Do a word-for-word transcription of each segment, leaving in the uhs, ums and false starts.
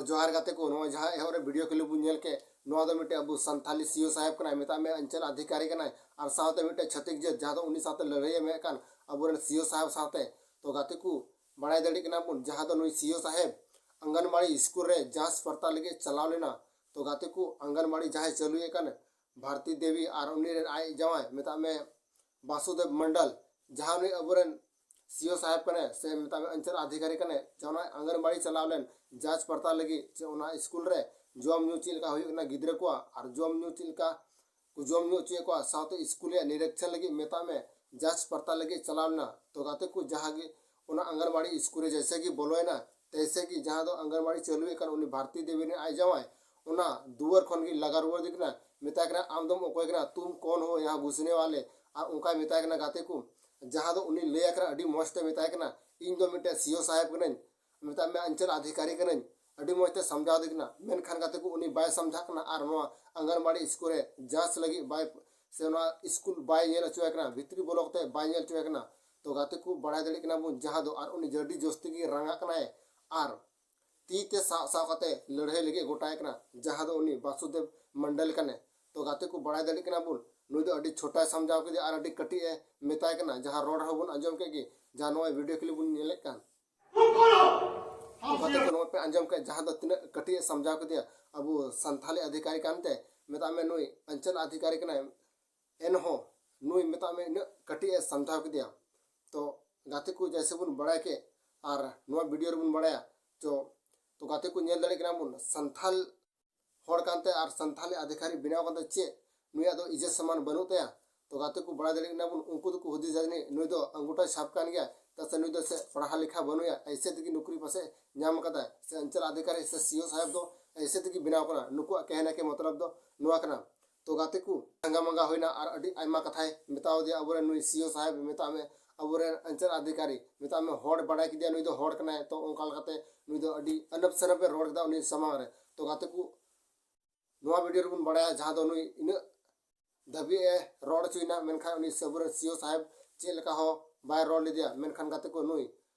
ᱡᱚᱦᱟᱨ ᱜᱟᱛᱮ ᱠᱚ, ᱱᱚᱣᱟ ᱡᱟᱦᱟᱸ ᱮᱦᱚᱵ ᱨᱮ ᱵᱷᱤᱰᱤᱭᱳ ᱠᱞᱤᱯ ᱵᱚᱱ ᱧᱮᱞ ᱠᱮᱫ, ᱱᱚᱣᱟ ᱫᱚ ᱢᱤᱫᱴᱮᱱ ᱟᱵᱚ ᱥᱟᱱᱛᱷᱟᱞᱤ ᱥᱤᱭᱳ ᱥᱟᱦᱮᱵᱽ ᱠᱟᱱᱟᱭ, ᱢᱮᱛᱟᱜ ᱢᱮ ᱚᱧᱪᱚᱞ ᱟᱫᱷᱤᱠᱟᱨᱤ ᱠᱟᱱᱟᱭ, ᱟᱨ ᱥᱟᱶᱛᱮ ᱢᱤᱫᱴᱮᱱ ᱪᱷᱟᱹᱛᱤᱠ ᱡᱟᱹᱛ ᱡᱟᱦᱟᱸ ᱫᱚ ᱩᱱᱤ ᱥᱟᱶᱛᱮ ᱞᱟᱹᱲᱦᱟᱹᱭ ᱮ ᱮᱢᱮᱫ ᱠᱟᱱ ᱟᱵᱚᱨᱮᱱ ᱥᱤᱭᱳ ᱥᱟᱦᱮᱵᱽ ᱥᱟᱶᱛᱮ᱾ ᱛᱚ ᱜᱟᱛᱮ ᱠᱚ, ᱵᱟᱲᱟᱭ ᱫᱟᱲᱮᱭᱟᱜ ᱠᱟᱱᱟ ᱵᱚᱱ ᱡᱟᱦᱟᱸ ᱫᱚ ᱱᱩᱭ ᱥᱤᱭᱳ ᱥᱟᱦᱮᱵᱽ ᱟᱝᱜᱟᱱᱵᱟᱲᱤ ᱥᱠᱩᱞ ᱨᱮ ᱡᱟᱸᱪ ᱯᱟᱨᱛᱟ ᱞᱟᱹᱜᱤᱫ ᱪᱟᱞᱟᱣ ᱞᱮᱱᱟ᱾ ᱛᱚ ᱜᱟᱛᱮ ᱠᱚ, ᱟᱝᱜᱟᱱᱵᱟᱲᱤ ᱡᱟᱦᱟᱸᱭ ᱪᱟᱹᱞᱩᱭᱮᱫ ᱠᱟᱱ ᱵᱷᱟᱨᱛᱤ ᱫᱮᱵᱤ ᱟᱨ ᱩᱱᱤ ᱨᱮᱱ ᱟᱡ ᱡᱟᱶᱟᱭ ᱢᱮᱛᱟᱜ ᱢᱮ ᱵᱟᱥᱩᱫᱮᱵ ᱢᱚᱱᱰᱚᱞ, ᱡᱟᱦᱟᱸ ᱱᱩᱭ ᱟᱵᱚᱨᱮᱱ ᱥᱤᱭᱳ ᱥᱟᱦᱮᱵᱽ ᱠᱟᱱᱟᱭ ᱥᱮ ᱢᱮᱛᱟᱜ ᱢᱮ ᱚᱧᱪᱚᱞ ᱟᱫᱷᱤᱠᱟᱨᱤ ᱠᱟᱱᱟᱭ, ᱡᱟᱦᱟᱸ ᱟᱝᱜᱟᱱᱵᱟᱲᱤ ᱪᱟᱞᱟᱣ ᱞᱮᱱ ᱡᱟᱸᱪ ᱯᱟᱨᱛᱟ ᱞᱟᱹᱜᱤᱫ ᱡᱮ ᱚᱱᱟ ᱥᱠᱩᱞ ᱨᱮ ᱡᱚᱢ ᱧᱩ ᱪᱮᱫ ᱞᱮᱠᱟ ᱦᱩᱭᱩᱜ ᱠᱟᱱᱟ ᱜᱤᱫᱽᱨᱟᱹ ᱠᱚᱣᱟᱜ, ᱟᱨ ᱡᱚᱢ ᱧᱩ ᱪᱮᱫ ᱞᱮᱠᱟ ᱠᱚ ᱡᱚᱢ ᱧᱩ ᱦᱚᱪᱚᱭᱮᱫ ᱠᱚᱣᱟ, ᱥᱟᱶᱛᱮ ᱥᱠᱩᱞ ᱨᱮᱭᱟᱜ ᱱᱤᱨᱤᱠᱷᱚᱱ ᱞᱟᱹᱜᱤᱫ ᱢᱮᱛᱟᱜ ᱢᱮ ᱡᱟᱸᱪ ᱯᱟᱨᱛᱟ ᱞᱟᱹᱜᱤᱫ ᱪᱟᱞᱟᱣ ᱞᱮᱱᱟ᱾ ᱛᱚ ᱜᱟᱛᱮ ᱠᱚ, ᱡᱟᱦᱟᱸ ᱜᱮ ᱚᱱᱟ ᱟᱝᱜᱟᱱᱵᱟᱲᱤ ᱥᱠᱩᱞ ᱨᱮ ᱡᱮᱭᱥᱮ ᱜᱮ ᱵᱚᱞᱚᱭᱮᱱᱟ, ᱛᱮᱭᱥᱮ ᱜᱮ ᱡᱟᱦᱟᱸ ᱫᱚ ᱟᱝᱜᱟᱱᱵᱟᱲᱤ ᱪᱟᱹᱞᱩᱭᱮᱫ ᱠᱟᱱ ᱩᱱᱤ ᱵᱷᱟᱨᱛᱤ ᱫᱮᱵᱤ ᱨᱮᱱ ᱟᱡ ᱡᱟᱶᱟᱭ ᱚᱱᱟ ᱫᱩᱣᱟᱹᱨ ᱠᱷᱚᱱ ᱜᱮ ᱞᱟᱜᱟ ᱨᱩᱣᱟᱹᱲ ᱫᱮ ᱠᱟᱱᱟ, ᱢᱮᱛᱟᱭ ᱠᱟᱱᱟ, "ᱟᱢ ᱫᱚᱢ ᱚᱠᱚᱭ ᱠᱟᱱᱟ, ᱛᱩᱢ ᱠᱚᱱ ᱦᱳ ᱭᱟᱦᱟᱸ ᱜᱷᱩᱥᱱᱮ ᱣᱟᱞᱮ?" ᱟᱨ ᱚᱱᱠᱟᱭ ᱢᱮᱛᱟᱭ ᱠᱟᱱᱟ ᱜᱟᱛᱮ ᱠᱚ, ᱡᱟᱦᱟᱸ ᱫᱚ ᱩᱱᱤ ᱞᱟᱹᱭ ᱟᱠᱟᱱᱟ ᱟᱹᱰᱤ ᱢᱚᱸᱡᱽ ᱛᱮ ᱢᱮᱛᱟᱭ ᱠᱟᱱᱟ, "ᱤᱧ ᱫᱚ ᱢᱤᱫᱴᱮᱱ ᱥᱤᱭᱳ ᱥᱟᱦᱮᱵᱽ ᱠᱟᱹᱱᱟᱹᱧ, ᱢᱮᱛᱟᱜ ᱢᱮ ᱚᱧᱪᱚᱞ ᱟᱫᱷᱤᱠᱟᱨᱤ ᱠᱟᱹᱱᱟᱹᱧ", ᱟᱹᱰᱤ ᱢᱚᱸᱡᱽ ᱛᱮ ᱥᱟᱢᱡᱷᱟᱣ ᱫᱮ ᱠᱟᱱᱟ᱾ ᱢᱮᱱᱠᱷᱟᱱ ᱜᱟᱛᱮ ᱠᱚ, ᱩᱱᱤ ᱵᱟᱭ ᱥᱟᱢᱡᱷᱟᱜ ᱠᱟᱱᱟ ᱟᱨ ᱱᱚᱣᱟ ᱟᱝᱜᱟᱱᱵᱟᱲᱤ ᱥᱠᱩᱞ ᱨᱮ ᱡᱟᱸᱪ ᱞᱟᱹᱜᱤᱫ ᱵᱟᱭ, ᱥᱮ ᱱᱚᱣᱟ ᱥᱠᱩᱞ ᱵᱟᱭ ᱧᱮᱞ ᱦᱚᱪᱚᱭᱮ ᱠᱟᱱᱟ, ᱵᱷᱤᱛᱨᱤ ᱵᱚᱞᱚ ᱠᱟᱛᱮ ᱵᱟᱭ ᱧᱮᱞ ᱦᱚᱪᱚᱭᱮ ᱠᱟᱱᱟ᱾ ᱛᱚ ᱜᱟᱛᱮ ᱠᱚ, ᱵᱟᱲᱟᱭ ᱫᱟᱲᱮᱭᱟᱜ ᱠᱟᱱᱟ ᱵᱚᱱ ᱡᱟᱦᱟᱸ ᱫᱚ ᱟᱨ ᱩᱱᱤ ᱟᱹᱰᱤ ᱡᱟᱹᱥᱛᱤ ᱜᱮ ᱨᱟᱸᱜᱟᱜ ᱠᱟᱱᱟᱭ ᱟᱨ ᱛᱤ ᱛᱮ ᱥᱟᱵ ᱥᱟᱵ ᱠᱟᱛᱮ ᱞᱟᱹᱲᱦᱟᱹᱭ ᱞᱟᱹᱜᱤᱫ ᱜᱚᱴᱟᱭ ᱠᱟᱱᱟ, ᱡᱟᱦᱟᱸ ᱫᱚ ᱩᱱᱤ ᱵᱟᱥᱩᱫᱮᱵ ᱢᱚᱱᱰᱚᱞ ᱠᱟᱱᱟᱭ᱾ ᱛᱚ ᱜᱟᱛᱮ ᱠᱚ, ᱵᱟᱲᱟᱭ ᱫᱟᱲᱮᱭᱟᱜ ᱠᱟᱱᱟ ᱵᱚᱱ, ᱱᱩᱭ ᱫᱚ ᱟᱹᱰᱤ ᱪᱷᱳᱴᱟᱭ ᱥᱟᱢᱡᱷᱟᱣ ᱠᱮᱫᱮᱭᱟ ᱟᱨ ᱟᱹᱰᱤ ᱠᱟᱹᱴᱤᱡ ᱮ ᱢᱮᱛᱟᱭ ᱠᱟᱱᱟ, ᱡᱟᱦᱟᱸ ᱨᱚᱲ ᱦᱚᱸ ᱵᱚᱱ ᱟᱸᱡᱚᱢ ᱠᱮᱫ ᱜᱮ, ᱡᱟᱦᱟᱸ ᱱᱚᱜᱼᱚᱭ ᱵᱷᱤᱰᱤᱭᱳ ᱠᱞᱤᱯ ᱵᱚᱱ ᱧᱮᱞᱮᱫ ᱠᱟᱱ᱾ ᱛᱚ ᱜᱟᱛᱮ ᱠᱚ, ᱱᱚᱜᱼᱚᱭ ᱯᱮ ᱟᱸᱡᱚᱢ ᱠᱮᱫ, ᱡᱟᱦᱟᱸ ᱫᱚ ᱛᱤᱱᱟᱹᱜ ᱠᱟᱹᱴᱤᱡ ᱮ ᱥᱟᱢᱡᱷᱟᱣ ᱠᱮᱫᱮᱭᱟ ᱟᱵᱚ ᱥᱟᱱᱛᱷᱟᱞᱤ ᱟᱫᱷᱤᱠᱟᱨᱤ ᱠᱟᱱᱛᱮ, ᱢᱮᱛᱟᱜ ᱢᱮ ᱱᱩᱭ ᱚᱧᱪᱚᱞ ᱟᱫᱷᱤᱠᱟᱨᱤ ᱠᱟᱱᱟᱭ, ᱮᱱᱦᱚᱸ ᱱᱩᱭ ᱢᱮᱛᱟᱜ ᱢᱮ ᱤᱱᱟᱹᱜ ᱠᱟᱹᱴᱤᱡ ᱮ ᱥᱟᱢᱡᱷᱟᱣ ᱠᱮᱫᱮᱭᱟ᱾ ᱛᱚ ᱜᱟᱛᱮ ᱠᱚ, ᱡᱮᱭᱥᱮ ᱵᱚᱱ ᱵᱟᱲᱟᱭ ᱠᱮᱫ ᱟᱨ ᱱᱚᱣᱟ ᱵᱷᱤᱰᱤᱭᱳ ᱨᱮᱵᱚᱱ ᱵᱟᱲᱟᱭᱟ, ᱛᱚ, ᱛᱚ ᱜᱟᱛᱮ ᱠᱚ, ᱧᱮᱞ ᱫᱟᱲᱮᱭᱟᱜ ᱠᱟᱱᱟ ᱵᱚᱱ ᱥᱟᱱᱛᱷᱟᱞ ᱦᱚᱲ ᱠᱟᱱᱛᱮ ᱟᱨ ᱥᱟᱱᱛᱷᱟᱞᱤ ᱟᱫᱷᱤᱠᱟᱨᱤ ᱵᱮᱱᱟᱣ ᱠᱟᱱᱛᱮ ᱪᱮᱫ ᱱᱩᱭᱟᱜ ᱫᱚ ᱤᱡᱽᱡᱚᱛ ᱥᱚᱢᱢᱟᱱ ᱵᱟᱹᱱᱩᱜ ᱛᱟᱭᱟ? ᱛᱚ ᱜᱟᱛᱮ ᱠᱚ, ᱵᱟᱲᱟᱭ ᱫᱟᱲᱮᱭᱟᱜ ᱠᱟᱱᱟ ᱵᱚᱱ, ᱩᱱᱠᱩ ᱫᱚᱠᱚ ᱦᱩᱫᱤᱥ ᱫᱟ ᱡᱟᱹᱱᱤᱡ ᱱᱩᱭ ᱫᱚ ᱟᱝᱜᱩᱴᱷᱟ ᱪᱷᱟᱯ ᱠᱟᱱ ᱜᱮᱭᱟ, ᱪᱮᱫᱟᱜ ᱥᱮ ᱱᱩᱭ ᱫᱚ ᱥᱮ ᱯᱟᱲᱦᱟᱣ ᱞᱮᱠᱷᱟ ᱵᱟᱹᱱᱩᱜᱼᱟ, ᱮᱭᱥᱮ ᱛᱮᱜᱮ ᱱᱚᱠᱨᱤ ᱯᱟᱥᱮᱡ ᱧᱟᱢ ᱠᱟᱫᱟᱭ, ᱥᱮ ᱚᱧᱪᱚᱞ ᱟᱫᱷᱤᱠᱟᱨᱤ ᱥᱮ ᱥᱤᱭᱳ ᱥᱟᱦᱮᱵᱽ ᱫᱚ ᱮᱭᱥᱮ ᱛᱮᱜᱮ ᱵᱮᱱᱟᱣ ᱠᱟᱱᱟ᱾ ᱱᱩᱠᱩᱣᱟᱜ ᱠᱮᱦᱱᱟ ᱠᱮ ᱢᱚᱛᱞᱚᱵ ᱫᱚ ᱱᱚᱣᱟ ᱠᱟᱱᱟ᱾ ᱛᱚ ᱜᱟᱛᱮ ᱠᱚ, ᱪᱟᱸᱜᱟ ᱢᱟᱸᱜᱟ ᱦᱩᱭᱱᱟ ᱟᱨ ᱟᱹᱰᱤ ᱟᱭᱢᱟ ᱠᱟᱛᱷᱟᱭ ᱢᱮᱛᱟᱣ ᱫᱮᱭᱟ ᱟᱵᱚᱨᱮᱱ ᱱᱩᱭ ᱥᱤᱭᱳ ᱥᱟᱦᱮᱵᱽ, ᱢᱮᱛᱟᱜ ᱢᱮ ᱟᱵᱚᱨᱮᱱ ᱚᱧᱪᱚᱞ ᱟᱫᱷᱤᱠᱟᱨᱤ, ᱢᱮᱛᱟᱜ ᱢᱮ ᱦᱚᱲ ᱵᱟᱲᱟᱭ ᱠᱮᱫᱮᱭᱟ ᱱᱩᱭ ᱫᱚ ᱦᱚᱲ ᱠᱟᱱᱟᱭ᱾ ᱛᱚ ᱚᱱᱠᱟ ᱞᱮᱠᱟᱛᱮ ᱱᱩᱭ ᱫᱚ ᱟᱹᱰᱤ ᱟᱱᱟᱯ ᱥᱟᱱᱟᱯ ᱮ ᱨᱚᱲ ᱠᱮᱫᱟ ᱩᱱᱤ ᱥᱟᱢᱟᱝ ᱨᱮ᱾ ᱛᱚ ᱜᱟᱛᱮ ᱠᱚ, ᱱᱚᱣᱟ ᱵᱷᱤᱰᱤᱭᱳ ᱨᱮᱵᱚᱱ ᱵᱟᱲᱟᱭᱟ ᱡᱟᱦᱟᱸ ᱫᱚ ᱱᱩᱭ ᱤᱱᱟᱹᱜ ᱫᱷᱟᱹᱵᱤᱡ ᱮ ᱨᱚᱲ ᱦᱚᱪᱚᱭᱮᱱᱟ, ᱢᱮᱱᱠᱷᱟᱱ ᱩᱱᱤ ᱟᱵᱚᱨᱮᱱ ᱥᱤᱭᱳ ᱥᱟᱦᱮᱵᱽ ᱪᱮᱫ ᱞᱮᱠᱟ ᱦᱚᱸ ᱵᱟᱭ ᱨᱚᱲ ᱞᱮᱫᱮᱭᱟ᱾ ᱢᱮᱱᱠᱷᱟᱱ ᱜᱟᱛᱮ ᱠᱚ, ᱱᱩᱭ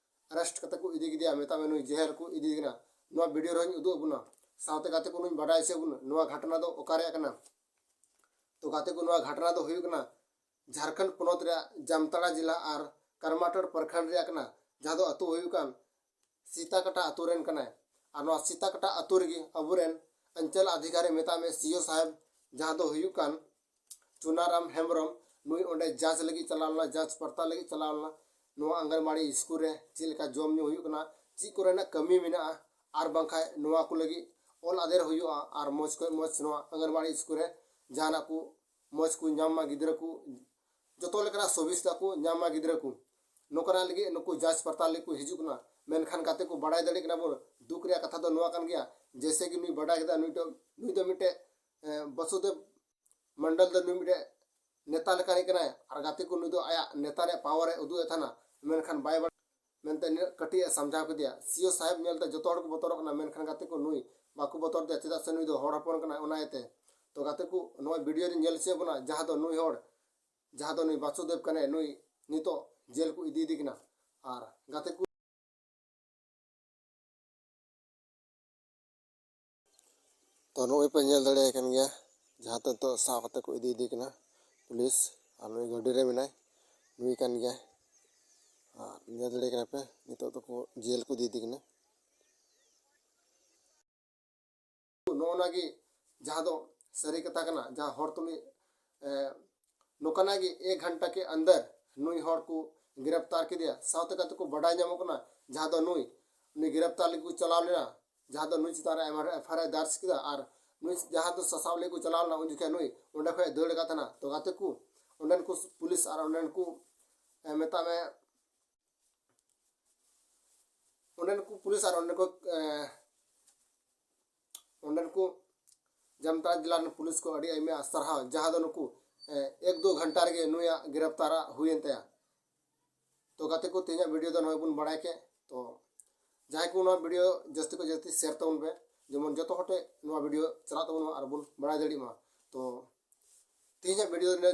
ᱟᱨᱮᱥᱴ ᱠᱟᱛᱮ ᱠᱚ ᱤᱫᱤ ᱠᱮᱫᱮᱭᱟ, ᱢᱮᱛᱟᱜ ᱢᱮ ᱱᱩᱭ ᱡᱮᱦᱮᱞ ᱠᱚ ᱤᱫᱤ ᱠᱟᱱᱟ᱾ ᱱᱚᱣᱟ ᱵᱷᱤᱰᱤᱭᱳ ᱨᱮᱦᱚᱸᱧ ᱩᱫᱩᱜ ᱟᱵᱚᱱᱟ᱾ ᱥᱟᱶᱛᱮ ᱜᱟᱛᱮ ᱠᱚ, ᱱᱚᱣᱟᱧ ᱵᱟᱰᱟᱭ ᱦᱚᱪᱚ ᱵᱚᱱᱟ ᱱᱚᱣᱟ ᱜᱷᱚᱴᱚᱱᱟ ᱫᱚ ᱚᱠᱟ ᱨᱮᱭᱟᱜ ᱠᱟᱱᱟ᱾ ᱛᱚ ᱜᱟᱛᱮ ᱠᱚ, ᱱᱚᱣᱟ ᱜᱷᱚᱴᱚᱱᱟ ᱫᱚ ᱦᱩᱭᱩᱜ ᱠᱟᱱᱟ ᱡᱷᱟᱲᱠᱷᱚᱸᱰ ᱯᱚᱱᱚᱛ ᱨᱮᱭᱟᱜ ᱡᱟᱢᱛᱟᱲᱟ ᱡᱮᱞᱟ ᱟᱨ ᱠᱟᱨᱢᱟᱴᱚᱲ ᱯᱨᱚᱠᱷᱚᱸᱰ ᱨᱮᱭᱟᱜ ᱠᱟᱱᱟ, ᱡᱟᱦᱟᱸ ᱫᱚ ᱟᱹᱛᱩ ᱦᱩᱭᱩᱜ ᱠᱟᱱ ᱥᱤᱛᱟᱠᱟᱴᱟ ᱟᱹᱛᱩ ᱨᱮᱱ ᱠᱟᱱᱟᱭ᱾ ᱟᱨ ᱱᱚᱣᱟ ᱥᱤᱛᱟᱠᱟᱴᱟ ᱟᱹᱛᱩ ᱨᱮᱜᱮ ᱟᱵᱚᱨᱮᱱ ᱚᱧᱪᱚᱞ ᱚᱫᱷᱤᱠᱟᱨᱤ, ᱢᱮᱛᱟᱜ ᱢᱮ ᱥᱤ ᱳ ᱥᱟᱦᱮᱵᱽ, ᱡᱟᱦᱟᱸ ᱫᱚ ᱦᱩᱭᱩᱜ ᱠᱟᱱ ᱪᱩᱱᱟᱨᱟᱢ ᱦᱮᱢᱵᱨᱚᱢ, ᱱᱩᱭ ᱚᱸᱰᱮ ᱡᱟᱸᱪ ᱞᱟᱹᱜᱤᱫ ᱪᱟᱞᱟᱣ ᱞᱮᱱᱟ, ᱡᱟᱸᱪ ᱯᱟᱲᱛᱟᱞ ᱞᱟᱹᱜᱤᱫ ᱪᱟᱞᱟᱣ ᱞᱮᱱᱟ᱾ ᱱᱚᱣᱟ ᱟᱝᱜᱟᱱᱵᱟᱲᱤ ᱥᱠᱩᱞ ᱨᱮ ᱪᱮᱫ ᱞᱮᱠᱟ ᱡᱚᱢ ᱧᱩ ᱦᱩᱭᱩᱜ ᱠᱟᱱᱟ, ᱪᱮᱫ ᱠᱚᱨᱮᱱᱟᱜ ᱠᱟᱹᱢᱤ ᱢᱮᱱᱟᱜᱼᱟ, ᱟᱨ ᱵᱟᱝᱠᱷᱟᱱ ᱱᱚᱣᱟ ᱠᱚ ᱞᱟᱹᱜᱤᱫ ᱚᱞ ᱟᱫᱮᱨ ᱦᱩᱭᱩᱜᱼᱟ, ᱟᱨ ᱢᱚᱡᱽ ᱠᱷᱚᱱ ᱢᱚᱡᱽ ᱱᱚᱣᱟ ᱟᱝᱜᱟᱱᱵᱟᱲᱤ ᱥᱠᱩᱞ ᱨᱮ ᱡᱟᱦᱟᱱᱟᱜ ᱠᱚ ᱢᱚᱡᱽ ᱠᱚ ᱧᱟᱢ ᱢᱟ ᱜᱤᱫᱽᱨᱟᱹ ᱠᱚ, ᱡᱚᱛᱚ ᱞᱮᱠᱟᱱᱟᱜ ᱥᱩᱵᱤᱫᱷᱟ ᱠᱚ ᱧᱟᱢ ᱢᱟ ᱜᱤᱫᱽᱨᱟᱹ ᱠᱚ᱾ ᱱᱚᱝᱠᱟᱱᱟᱜ ᱞᱟᱹᱜᱤᱫ ᱱᱩᱠᱩ ᱡᱟᱸᱪ ᱯᱟᱲᱛᱟᱞ ᱞᱟᱹᱜᱤᱫ ᱠᱚ ᱦᱤᱡᱩᱜ ᱠᱟᱱᱟ᱾ ᱢᱮᱱᱠᱷᱟᱱ ᱜᱟᱛᱮ ᱠᱚ, ᱵᱟᱲᱟᱭ ᱫᱟᱲᱮᱭᱟᱜ ᱠᱟᱱᱟ ᱵᱚᱱ, ᱫᱩᱠ ᱨᱮᱭᱟᱜ ᱠᱟᱛᱷᱟ ᱫᱚ ᱱᱚᱣᱟ ᱠᱟᱱ ᱜᱮᱭᱟ, ᱡᱮᱭᱥᱮ ᱠᱤ ᱱᱩᱭ ᱵᱟᱰᱟᱭ ᱠᱮᱫᱟ, ᱱᱩᱭ ᱫᱚ, ᱱᱩᱭ ᱫᱚ ᱢᱤᱫᱴᱮᱡ, ᱮ, ᱵᱟᱥᱩᱫᱮᱵ ᱢᱚᱱᱰᱚᱞ ᱫᱚ ᱱᱩᱭ ᱢᱤᱫᱴᱮᱡ ᱱᱮᱛᱟ ᱞᱮᱠᱟᱱᱤᱡ ᱠᱟᱱᱟᱭ, ᱟᱨ ᱜᱟᱛᱮ ᱠᱚ, ᱱᱩᱭ ᱫᱚ ᱟᱭᱟᱜ ᱱᱮᱛᱟ ᱨᱮᱭᱟᱜ ᱯᱟᱣᱟᱨ ᱮ ᱩᱫᱩᱜ ᱮᱫ ᱛᱟᱦᱮᱱᱟ, ᱢᱮᱱᱠᱷᱟᱱ ᱵᱟᱭ ᱵᱟᱲᱟᱭ ᱢᱮᱱᱛᱮ ᱱᱤᱱᱟᱹᱜ ᱠᱟᱹᱴᱤᱡ ᱮ ᱥᱟᱢᱡᱷᱟᱣ ᱠᱮᱫᱮᱭᱟ᱾ ᱥᱤ ᱳ ᱥᱟᱦᱮᱵᱽ ᱧᱮᱞᱛᱮ ᱡᱚᱛᱚ ᱦᱚᱲ ᱠᱚ ᱵᱚᱛᱚᱨᱚᱜ ᱠᱟᱱᱟ, ᱢᱮᱱᱠᱷᱟᱱ ᱜᱟᱛᱮ ᱠᱚ, ᱱᱩᱭ ᱵᱟᱠᱚ ᱵᱚᱛᱚᱨ ᱫᱮᱭᱟ, ᱪᱮᱫᱟᱜ ᱥᱮ ᱱᱩᱭ ᱫᱚ ᱦᱚᱲ ᱦᱚᱯᱚᱱ ᱠᱟᱱᱟᱭ, ᱚᱱᱟ ᱤᱭᱟᱹᱛᱮ᱾ ᱛᱚ ᱜᱟᱛᱮ ᱠᱚ, ᱱᱚᱣᱟ ᱵᱷᱤᱰᱤᱭᱳ ᱨᱮ ᱧᱮᱞ ᱦᱚᱪᱚᱭᱮᱫ ᱵᱚᱱᱟ, ᱡᱟᱦᱟᱸ ᱫᱚ ᱱᱩᱭ ᱦᱚᱲ, ᱡᱟᱦᱟᱸ ᱫᱚ ᱱᱩᱭ ᱵᱟᱥᱩᱫᱮᱵ ᱠᱟᱱᱟᱭ, ᱱᱩᱭ ᱱᱤᱛᱚᱜ ᱡᱮᱞ ᱠᱚ ᱤᱫᱤᱭᱮᱫᱮ ᱠᱟᱱᱟ᱾ ᱟᱨ ᱜᱟᱛᱮ ᱠᱚ, ᱛᱚ ᱱᱚᱜᱼᱚᱭ ᱯᱮ ᱧᱮᱞ ᱫᱟᱲᱮᱭᱟᱭ ᱠᱟᱱ ᱜᱮᱭᱟ, ᱡᱟᱦᱟᱸ ᱫᱚ ᱱᱤᱛᱚᱜ ᱥᱟᱵ ᱠᱟᱛᱮ ᱠᱚ ᱤᱫᱤᱭᱮᱫᱮ ᱠᱟᱱᱟ ᱯᱩᱞᱤᱥ, ᱟᱨ ᱱᱩᱭ ᱜᱟᱹᱰᱤ ᱨᱮ ᱢᱮᱱᱟᱭ, ᱱᱩᱭ ᱠᱟᱱ ᱜᱮᱭᱟᱭ᱾ ᱟᱨ ᱧᱮᱞ ᱫᱟᱲᱮᱭᱟᱭ ᱠᱟᱱᱟ ᱯᱮ, ᱱᱤᱛᱚᱜ ᱫᱚᱠᱚ ᱡᱮᱞ ᱠᱚ ᱤᱫᱤᱭᱮᱫᱮ ᱠᱟᱱᱟ᱾ ᱱᱚᱜᱼᱚ ᱱᱟ ᱜᱮ ᱡᱟᱦᱟᱸ ᱫᱚ ᱥᱟᱹᱨᱤ ᱠᱟᱛᱷᱟ ᱠᱟᱱᱟ, ᱡᱟᱦᱟᱸ ᱦᱚᱲ ᱛᱩᱞᱩᱡ, ᱮ, ᱱᱚᱝᱠᱟᱱᱟᱜ ᱜᱮ ᱮᱠ ᱜᱷᱚᱱᱴᱟ ᱠᱮ ᱟᱱᱫᱟᱨ ᱱᱩᱭ ᱦᱚᱲ ᱠᱚ ᱜᱨᱮᱯᱛᱟᱨ ᱠᱮᱫᱮᱭᱟ᱾ ᱥᱟᱶᱛᱮ ᱜᱟᱛᱮ ᱠᱚ, ᱵᱟᱰᱟᱭ ᱧᱟᱢᱚᱜ ᱠᱟᱱᱟ, ᱡᱟᱦᱟᱸ ᱫᱚ ᱱᱩᱭ, ᱱᱩᱭ ᱜᱨᱮᱯᱛᱟᱨ ᱞᱟᱹᱜᱤᱫ ᱠᱚ ᱪᱟᱞᱟᱣ ᱞᱮᱱᱟ, ᱡᱟᱦᱟᱸ ᱫᱚ ᱱᱩᱭ ᱪᱮᱛᱟᱱ ᱨᱮ ᱟᱭᱢᱟ ᱰᱷᱮᱨ ᱮᱯᱷ ᱟᱭ ᱟᱨ ᱮ ᱫᱟᱨᱡᱽ ᱠᱮᱫᱟ, ᱟᱨ ᱱᱩᱭ ᱡᱟᱦᱟᱸ ᱫᱚ ᱥᱟᱥᱟᱵ ᱞᱟᱹᱜᱤᱫ ᱠᱚ ᱪᱟᱞᱟᱣ ᱞᱮᱱᱟ, ᱩᱱ ᱡᱚᱠᱷᱮᱡ ᱱᱩᱭ ᱚᱸᱰᱮ ᱠᱷᱚᱡ ᱫᱟᱹᱲ ᱟᱠᱟᱫ ᱛᱟᱦᱮᱱᱟ᱾ ᱛᱚ ᱜᱟᱛᱮ ᱠᱚ, ᱚᱸᱰᱮᱱ ᱠᱚ ᱯᱩᱞᱤᱥ ᱟᱨ ᱚᱸᱰᱮᱱ ᱠᱚ, ᱮ, ᱢᱮᱛᱟᱜ ᱢᱮ, ᱚᱸᱰᱮᱱ ᱠᱚ ᱯᱩᱞᱤᱥ ᱟᱨ ᱚᱸᱰᱮᱱ ᱠᱚ, ᱮ, ᱚᱸᱰᱮᱱ ᱠᱚ ᱡᱟᱢᱛᱟᱲᱟ ᱡᱮᱞᱟ ᱨᱮᱱ ᱯᱩᱞᱤᱥ ᱠᱚ ᱟᱹᱰᱤ ᱟᱭᱢᱟ ᱥᱟᱨᱦᱟᱣ, ᱡᱟᱦᱟᱸ ᱫᱚ ᱱᱩᱠᱩ, ᱮ, ᱮᱠ ᱫᱩ ᱜᱷᱚᱱᱴᱟ ᱨᱮᱜᱮ ᱱᱩᱭᱟᱜ ᱜᱨᱮᱯᱛᱟᱨ ᱦᱩᱭᱮᱱ ᱛᱟᱭᱟ᱾ ᱛᱚ ᱜᱟᱛᱮ ᱠᱚ, ᱛᱮᱦᱮᱧᱟᱜ ᱵᱷᱤᱰᱤᱭᱳ ᱫᱚ ᱱᱚᱜᱼᱚᱭ ᱵᱚᱱ ᱵᱟᱲᱟᱭ ᱠᱮᱫ᱾ ᱛᱚ ᱡᱟᱦᱟᱸᱭ ᱠᱚ ᱱᱚᱣᱟ ᱵᱷᱤᱰᱤᱭᱳ ᱡᱟᱹᱥᱛᱤ ᱠᱷᱚᱱ ᱡᱟᱹᱥᱛᱤ ᱥᱮᱭᱟᱨ ᱛᱟᱵᱚᱱ ᱯᱮ, ᱡᱮᱢᱚᱱ ᱡᱚᱛᱚ ᱦᱚᱲ ᱴᱷᱮᱱ ᱱᱚᱣᱟ ᱵᱷᱤᱰᱤᱭᱳ ᱪᱟᱞᱟᱜ ᱛᱟᱵᱚᱱ ᱢᱟ ᱟᱨ ᱵᱚᱱ ᱵᱟᱲᱟᱭ ᱫᱟᱲᱮᱭᱟᱜ ᱢᱟ᱾ ᱛᱚ ᱛᱮᱦᱮᱧᱟᱜ ᱵᱷᱤᱰᱤᱭᱳ ᱫᱚ ᱱᱤᱱᱟᱹᱜ